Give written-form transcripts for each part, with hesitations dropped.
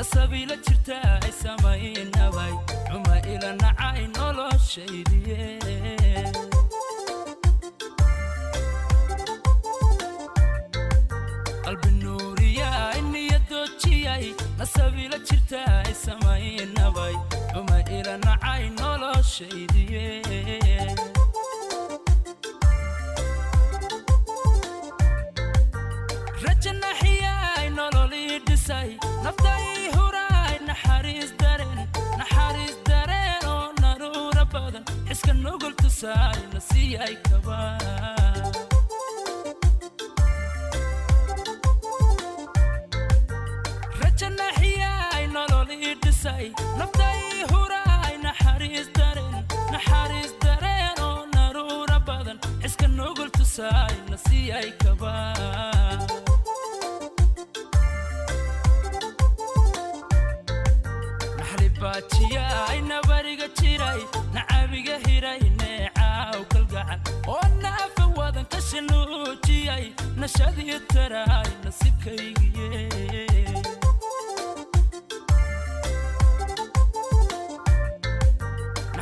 Nasabiila jirta ay samaynabay xuma ila nacay noloshaydiye. Qalbi nuuriyay, niyadoojiyay, nasabiila jirta ay samaynabay xuma ila nacay noloshaydiye. Rajanaxiyay, nololii dhisay, naftay huraay, naxariis dareen, naxariis dareen oo naruura badan, xiska nugul tusaay, nasiiyay kaba. Rajanaxiyay, nololii dhisay, naftay huraay, naxariis dareen, naxariis dareen oo naruura badan, xiska nugul tusaay, nasiiyay kaba. Naxlibaajiyay, nabariga jiray, nacabiga hiray, neecaaw kalgacal oo naafa wadan ka shanuujiyay, nashadii taraay nasiibkaygiye.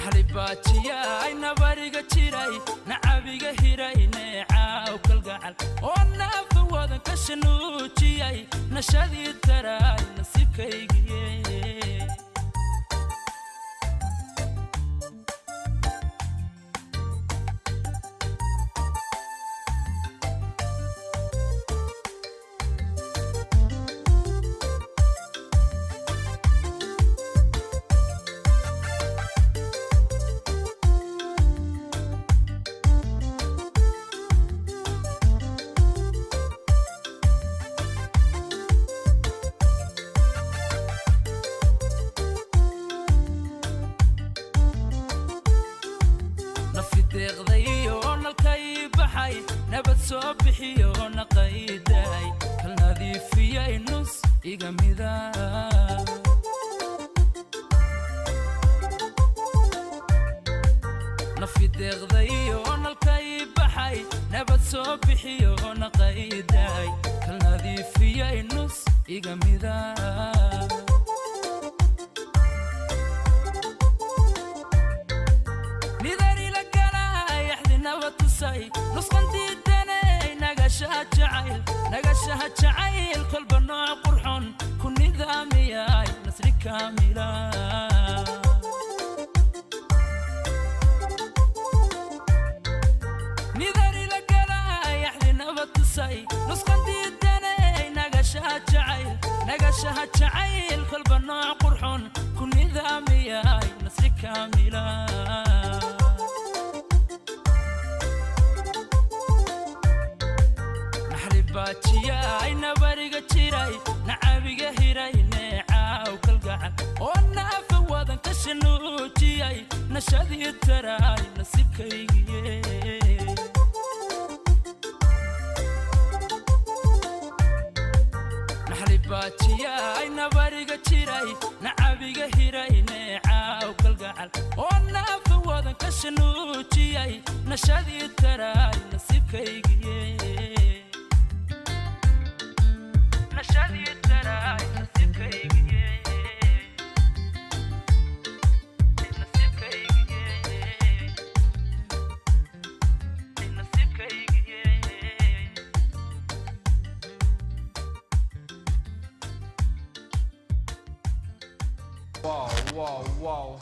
Naxlibaajiyay, nabariga jiray, nacabiga hiray, neecaaw kalgacal oo naafa wadan ka shanuujiyay, nashadii taraay nasiibkaygiye. Nafi deeqday oo nalkay baxay, nabad soo bixiyo, naqaydaay, kal nadiifiyay, nus iga mida. Nafi deeqday oo nalkay baxay, nabad soo bixiyo, naqaydaay, kal nadiifiyay, nus iga mida. Nidarila galay, axdinaba tusay, nusqandiidanay, nagashaha jacayl, nagashaha jacayl, kolba nooc qurxon ku nidaamiyay, nasri kaamila. Nidarila galay, axdinaba tusay, nusqandiidanay, nagashaha jacayl, nagashaha jacayl, kolba nooc qurxon ku nidaamiyay, nasri kaamila. Naxlibaajiyay, nabariga jiray, nacabiga hiray, neecaaw kalgacal oo naafa wadan ka shanuujiyay, nashadii taraay nasiibkaygiye. Naxlibaajiyay, nabariga jiray, nacabiga hiray, neecaaw kalgacal oo naafa wadan ka shanuujiyay, nashadii taraay nasiibkaygiye. Nashadii taraay nasiibkaygiye. Nasiibkaygiye. Nasiibkaygiye. Wow, wow, wow.